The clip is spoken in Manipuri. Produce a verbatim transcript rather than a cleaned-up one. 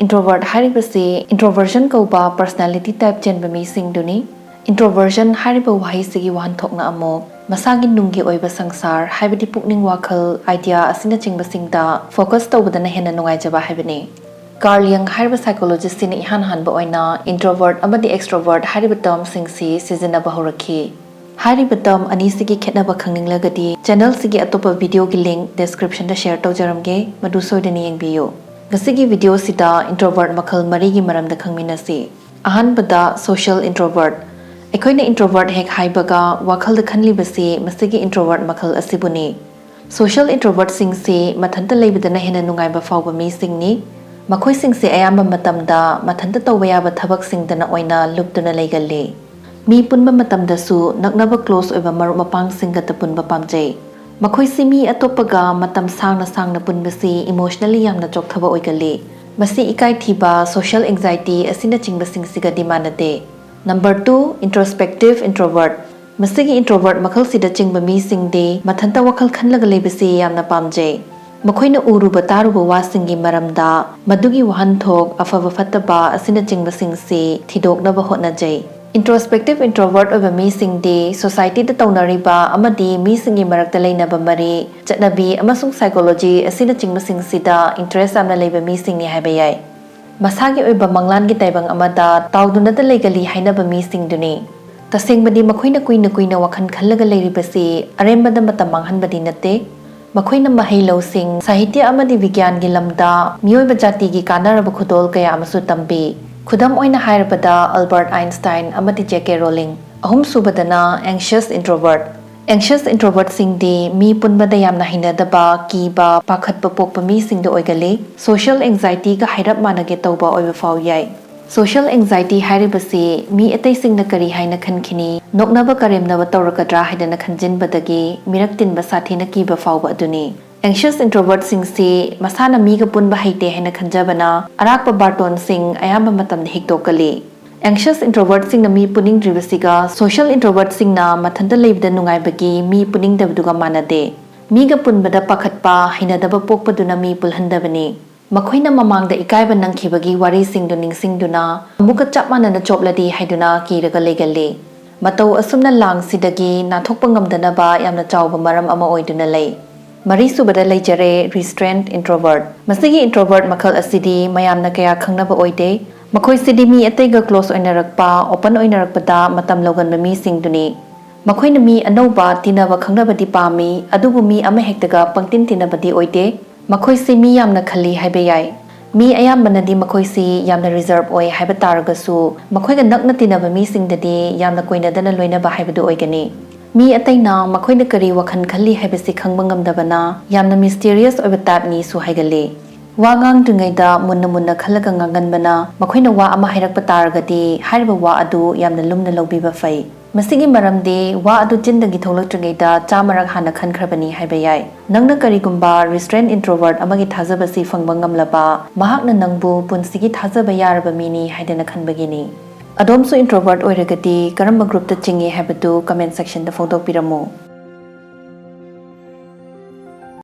Introvert ꯍꯥꯏꯔꯤꯕꯁꯤ introversion ꯀꯧꯕ personality type ꯆꯦꯟꯕ ꯃꯤꯁꯤꯡꯗꯨꯅꯤ꯫ Introversion ꯍꯥꯏꯔꯤꯕ ꯋꯥꯍꯩꯁꯤꯒꯤ ꯋꯥꯍꯟꯊꯣꯛꯅ ꯑꯃꯨꯛ ꯃꯁꯥꯒꯤ ꯅꯨꯡꯒꯤ ꯑꯣꯏꯕ ꯁꯪꯁꯥꯔ, ꯍꯥꯏꯕꯗꯤ ꯄꯨꯛꯅꯤꯡ ꯋꯥꯈꯜ, idea ꯑꯁꯤꯅꯆꯤꯡꯕꯁꯤꯡꯗ focus ꯇꯧꯕꯗꯅ ꯍꯦꯟꯅ ꯅꯨꯡꯉꯥꯏꯖꯕ ꯍꯥꯏꯕꯅꯤ꯫ Carl Jung ꯍꯥꯏꯔꯤꯕ psychologist ꯁꯤꯅ ꯏꯍꯥꯟ ꯍꯥꯟꯕ ꯑꯣꯏꯅ introvert ꯑꯃꯗꯤ extrovert ꯍꯥꯏꯔꯤꯕ term ꯁꯤꯡꯁꯤ ꯁꯤꯖꯤꯟꯅꯕ ꯍꯧꯔꯛꯈꯤ꯫ ꯍꯥꯏꯔꯤꯕ term ꯑꯅꯤꯁꯤꯒꯤ ꯈꯦꯠꯅꯕ ꯈꯪꯅꯤꯡꯂꯒꯗꯤ channel ꯁꯤꯒꯤ ꯑꯇꯣꯞꯄ video ꯒꯤ link description ꯗ share ꯇꯧꯖꯔꯝꯒꯦ, ꯃꯗꯨ ꯁꯣꯏꯗꯅ ꯌꯦꯡꯕꯤꯌꯨ꯫ ꯉꯁꯤꯒꯤ video ꯁꯤꯗ introvert ꯃꯈꯜ ꯃꯔꯤꯒꯤ ꯃꯔꯝꯗ ꯈꯪꯃꯤꯟꯅꯁꯤ꯫ ꯑꯍꯥꯟꯕꯗ, social introvert꯫ ꯑꯩꯈꯣꯏꯅ introvert ꯍꯦꯛ ꯍꯥꯏꯕꯒ ꯋꯥꯈꯜꯗ ꯈꯜꯂꯤꯕꯁꯤ ꯃꯁꯤꯒꯤ introvert ꯃꯈꯜ ꯑꯁꯤꯕꯨꯅꯤ꯫ Social introvert ꯁꯤꯡꯁꯤ ꯃꯊꯟꯇ ꯂꯩꯕꯗꯅ ꯍꯦꯟꯅ ꯅꯨꯡꯉꯥꯏꯕ ꯐꯥꯎꯕ ꯃꯤꯁꯤꯡꯅꯤ꯫ ꯃꯈꯣꯏꯁꯤꯡꯁꯤ ꯑꯌꯥꯝꯕ ꯃꯇꯝꯗ ꯃꯊꯟꯇ ꯇꯧꯕ ꯌꯥꯕ ꯊꯕꯛꯁꯤꯡꯗꯅ ꯑꯣꯏꯅ ꯂꯨꯞꯇꯨꯅ ꯂꯩꯒꯜꯂꯤ꯫ ꯃꯤ ꯄꯨꯟꯕ ꯃꯇꯝꯗꯁꯨ ꯅꯛꯅꯕ close ꯑꯣꯏꯕ ꯃꯔꯨꯞ ꯃꯄꯥꯡꯁꯤꯡꯒꯇ ꯄꯨꯟꯕ ꯄꯥꯝꯖꯩ꯫ ꯃꯈꯣꯏꯁꯤ ꯃꯤ ꯑꯇꯣꯞꯄꯒ ꯃꯇꯝ ꯁꯥꯡꯅ ꯁꯥꯡꯅ ꯄꯨꯟꯕꯁꯤ emotionally ꯌꯥꯝꯅ ꯆꯣꯛꯊꯕ ꯑꯣꯏꯒꯜꯂꯤ꯫ ꯃꯁꯤ ꯏꯀꯥꯏꯊꯤꯕ, social anxiety ꯑꯁꯤꯅꯆꯤꯡꯕꯁꯤꯡꯁꯤꯒꯗꯤ ꯃꯥꯟꯅꯗꯦ꯫ Number two, introspective introvert꯫ ꯃꯁꯤꯒꯤ introvert ꯃꯈꯜꯁꯤꯗ ꯆꯤꯡꯕ ꯃꯤꯁꯤꯡꯗꯤ ꯃꯊꯟꯇ ꯋꯥꯈꯜ ꯈꯜꯂꯒ ꯂꯩꯕꯁꯤ ꯌꯥꯝꯅ ꯄꯥꯝꯖꯩ꯫ ꯃꯈꯣꯏꯅ ꯎꯔꯨꯕ ꯇꯥꯔꯨꯕ ꯋꯥꯁꯤꯡꯒꯤ ꯃꯔꯝꯗ, ꯃꯗꯨꯒꯤ ꯋꯥꯍꯟꯊꯣꯛ, ꯑꯐꯕ ꯐꯠꯇꯕ ꯑꯁꯤꯅꯆꯤꯡꯕꯁꯤꯡꯁꯤ ꯊꯤꯗꯣꯛꯅꯕ ꯍꯣꯠꯅꯖꯩ꯫ Introspective introvert ꯑꯣꯏꯕ ꯃꯤꯁꯤꯡꯗꯤ society ꯗ ꯇꯧꯅꯔꯤꯕ ꯑꯃꯗꯤ ꯃꯤꯁꯤꯡꯒꯤ ꯃꯔꯛꯇ ꯂꯩꯅꯕ ꯃꯔꯤ, ꯆꯠꯅꯕꯤ ꯑꯃꯁꯨꯡ psychology ꯑꯁꯤꯅꯆꯤꯡꯕꯁꯤꯡꯁꯤꯗ interest ꯌꯥꯝꯅ ꯂꯩꯕ ꯃꯤꯁꯤꯡꯅꯤ ꯍꯥꯏꯕ ꯌꯥꯏ꯫ ꯃꯁꯥꯒꯤ ꯑꯣꯏꯕ ꯃꯪꯂꯥꯟꯒꯤ ꯇꯥꯏꯕꯪ ꯑꯃꯗ ꯇꯥꯎꯗꯨꯅꯇ ꯂꯩꯒꯜꯂꯤ ꯍꯥꯏꯅꯕ ꯃꯤꯁꯤꯡꯗꯨꯅꯤ꯫ ꯇꯁꯦꯡꯕꯗꯤ ꯃꯈꯣꯏꯅ ꯀꯨꯏꯅ ꯀꯨꯏꯅ ꯋꯥꯈꯜ ꯈꯜꯂꯒ ꯂꯩꯔꯤꯕꯁꯤ ꯑꯔꯦꯝꯕꯗ ꯃꯇꯝ ꯃꯥꯡꯍꯟꯕꯗꯤ ꯅꯠꯇꯦ꯫ ꯃꯈꯣꯏꯅ ꯃꯍꯩ ꯂꯧꯁꯤꯡ, ꯁꯥꯍꯤꯇ꯭ꯌ ꯑꯃꯗꯤ ꯕꯤꯒ꯭ꯌꯥꯟꯒꯤ ꯂꯝꯗ ꯃꯤꯑꯣꯏꯕ ꯖꯥꯇꯤꯒꯤ ꯀꯥꯟꯅꯔꯕ ꯈꯨꯗꯣꯜ ꯀꯌꯥ ꯑꯃꯁꯨ ꯇꯝꯕꯤ꯫ ꯈꯨꯗꯝ ꯑꯣꯏꯅ ꯍꯥꯏꯔꯕꯗ, Albert Einstein ꯑꯃꯗꯤ J K Rowling꯫ ꯑꯍꯨꯝꯁꯨꯕꯗꯅ anxious introvert꯫ Anxious introvert ꯁꯤꯡꯗꯤ ꯃꯤ ꯄꯨꯟꯕꯗ ꯌꯥꯝꯅ ꯍꯩꯅꯗꯕ, ꯀꯤꯕ, ꯄꯥꯈꯠꯄ ꯄꯣꯛꯄ ꯃꯤꯁꯤꯡꯗ ꯑꯣꯏꯒꯜꯂꯤ꯫ Social anxiety ꯒ ꯍꯥꯏꯔꯞ ꯃꯥꯟꯅꯒꯦ ꯇꯧꯕ ꯑꯣꯏꯕ ꯐꯥꯎ ꯌꯥꯏ꯫ Social anxiety ꯍꯥꯏꯔꯤꯕꯁꯤ ꯃꯤ ꯑꯇꯩꯁꯤꯡꯅ ꯀꯔꯤ ꯍꯥꯏꯅ ꯈꯟꯈꯤꯅꯤ, ꯅꯣꯛꯅꯕ ꯀꯔꯦꯝꯅꯕ ꯇꯧꯔꯛꯀꯗ꯭ꯔꯥ ꯍꯥꯏꯗꯅ ꯈꯟꯖꯤꯟꯕꯗꯒꯤ ꯃꯤꯔꯛ ꯇꯤꯟꯕ ꯁꯥꯊꯤꯅ ꯀꯤꯕ ꯐꯥꯎꯕ ꯑꯗꯨꯅꯤ꯫ Anxious introvert ꯁꯤꯡꯁꯤ ꯃꯁꯥꯅ ꯃꯤꯒ ꯄꯨꯟꯕ ꯍꯩꯇꯦ ꯍꯥꯏꯅ ꯈꯟꯖꯕꯅ ꯑꯔꯥꯛꯄ ꯕꯥꯔꯇꯣꯟꯁꯤꯡ ꯑꯌꯥꯝꯕ ꯃꯇꯝꯗ ꯍꯤꯛꯇꯣꯛꯀꯜꯂꯤ꯫ Anxious introvert ꯁꯤꯡꯅ ꯃꯤ ꯄꯨꯅꯤꯡꯗ꯭ꯔꯤꯕꯁꯤꯒ social introvert ꯁꯤꯡꯅ ꯃꯊꯟꯇ ꯂꯩꯕꯗ ꯅꯨꯡꯉꯥꯏꯕꯒꯤ ꯃꯤ ꯄꯨꯅꯤꯡꯗꯕꯗꯨꯒ ꯃꯥꯟꯅꯗꯦ꯫ ꯃꯤꯒ ꯄꯨꯟꯕꯗ ꯄꯥꯈꯠꯄ, ꯍꯩꯅꯗꯕ ꯄꯣꯛꯄꯗꯨꯅ ꯃꯤ ꯄꯨꯜꯍꯟꯗꯕꯅꯤ꯫ ꯃꯈꯣꯏꯅ ꯃꯃꯥꯡꯗ ꯏꯀꯥꯏꯕ ꯅꯪꯈꯤꯕꯒꯤ ꯋꯥꯔꯤꯁꯤꯡꯗꯨ ꯅꯤꯡꯁꯤꯡꯗꯨꯅ ꯑꯃꯨꯛꯀ ꯆꯞ ꯃꯥꯟꯅꯅ ꯆꯣꯞꯂꯗꯤ ꯍꯥꯏꯗꯨꯅ ꯀꯤꯔꯒ ꯂꯩꯒꯜꯂꯤ꯫ ꯃꯇꯧ ꯑꯁꯨꯝꯅ ꯂꯥꯡꯁꯤꯗꯒꯤ ꯅꯥꯊꯣꯛꯄ ꯉꯝꯗꯅꯕ ꯌꯥꯝꯅ ꯆꯥꯎꯕ ꯃꯔꯝ ꯑꯃ ꯑꯣꯏꯗꯨꯅ ꯂꯩ꯫ ꯃꯔꯤꯁꯨꯕꯗ ꯂꯩꯖꯔꯦ restrained introvert꯫ ꯃꯁꯤꯒꯤ introvert ꯃꯈꯜ ꯑꯁꯤꯗꯤ ꯃꯌꯥꯝꯅ ꯀꯌꯥ ꯈꯪꯅꯕ ꯑꯣꯏꯗꯦ꯫ ꯃꯈꯣꯏꯁꯤꯗꯤ ꯃꯤ ꯑꯇꯩꯒ close ꯑꯣꯏꯅꯔꯛꯄ, open ꯑꯣꯏꯅꯔꯛꯄꯗ ꯃꯇꯝ ꯂꯧꯒꯟꯕ ꯃꯤꯁꯤꯡꯗꯨꯅꯤ꯫ ꯃꯈꯣꯏꯅ ꯃꯤ ꯑꯅꯧꯕ ꯇꯤꯟꯅꯕ ꯈꯪꯅꯕꯗꯤ ꯄꯥꯝꯃꯤ, ꯑꯗꯨꯕꯨ ꯃꯤ ꯑꯃꯍꯦꯛꯇꯒ ꯄꯪꯇꯤꯟ ꯇꯤꯟꯅꯕꯗꯤ ꯑꯣꯏꯗꯦ꯫ ꯃꯈꯣꯏꯁꯤ ꯃꯤ ꯌꯥꯝꯅ ꯈꯜꯂꯤ ꯍꯥꯏꯕ ꯌꯥꯏ꯫ ꯃꯤ ꯑꯌꯥꯝꯕꯅꯗꯤ ꯃꯈꯣꯏꯁꯤ ꯌꯥꯝꯅ reserve ꯑꯣꯏ ꯍꯥꯏꯕ ꯇꯥꯔꯒꯁꯨ, ꯃꯈꯣꯏꯒ ꯅꯛꯅ ꯇꯤꯟꯅꯕ ꯃꯤꯁꯤꯡꯗꯗꯤ ꯌꯥꯝꯅ ꯀꯣꯏꯅꯗꯅ ꯂꯣꯏꯅꯕ ꯍꯥꯏꯕꯗꯨ ꯑꯣꯏꯒꯅꯤ꯫ ꯃꯤ ꯑꯇꯩꯅ ꯃꯈꯣꯏꯅ ꯀꯔꯤ ꯋꯥꯈꯜ ꯈꯜꯂꯤ ꯍꯥꯏꯕꯁꯤ ꯈꯪꯕ ꯉꯝꯗꯕꯅ ꯌꯥꯝꯅ mysterious ꯑꯣꯏꯕ typeꯅꯤꯁꯨ ꯍꯥꯏꯒꯜꯂꯤ꯫ ꯋꯥ ꯉꯥꯡꯗ꯭ꯔꯤꯉꯩꯗ ꯃꯨꯟꯅ ꯃꯨꯟꯅ ꯈꯜꯂꯒ ꯉꯥꯡꯒꯟꯕꯅ ꯃꯈꯣꯏꯅ ꯋꯥ ꯑꯃ ꯍꯥꯏꯔꯛꯄ ꯇꯥꯔꯒꯗꯤ ꯍꯥꯏꯔꯤꯕ ꯋꯥ ꯑꯗꯨ ꯌꯥꯝꯅ ꯂꯨꯝꯅ ꯂꯧꯕꯤꯕ ꯐꯩ꯫ ꯃꯁꯤꯒꯤ ꯃꯔꯝꯗꯤ ꯋꯥ ꯑꯗꯨ ꯆꯤꯟꯗꯒꯤ ꯊꯣꯛꯂꯛꯇ꯭ꯔꯤꯉꯩꯗ ꯆꯥꯝꯃꯔꯛ ꯍꯥꯟꯅ ꯈꯟꯈ꯭ꯔꯕꯅꯤ ꯍꯥꯏꯕ ꯌꯥꯏ꯫ ꯅꯪꯅ ꯀꯔꯤꯒꯨꯝꯕ restrained introvert ꯑꯃꯒꯤ ꯊꯥꯖꯕꯁꯤ ꯐꯪꯕ ꯉꯝꯂꯕ, ꯃꯍꯥꯛꯅ ꯅꯪꯕꯨ ꯄꯨꯟꯁꯤꯒꯤ ꯊꯥꯖꯕ ꯌꯥꯔꯕ ꯃꯤꯅꯤ ꯍꯥꯏꯗꯅ ꯈꯟꯕꯒꯤꯅꯤ꯫ ꯑꯗꯣꯝꯁꯨ introvert ꯑꯣꯏꯔꯒꯗꯤ ꯀꯔꯝꯕ groupꯇ ꯆꯤꯡꯏ ꯍꯥꯏꯕꯗꯨ comment sectionꯗ ꯐꯣꯡꯗꯣꯛꯄꯤꯔꯝꯃꯨ꯫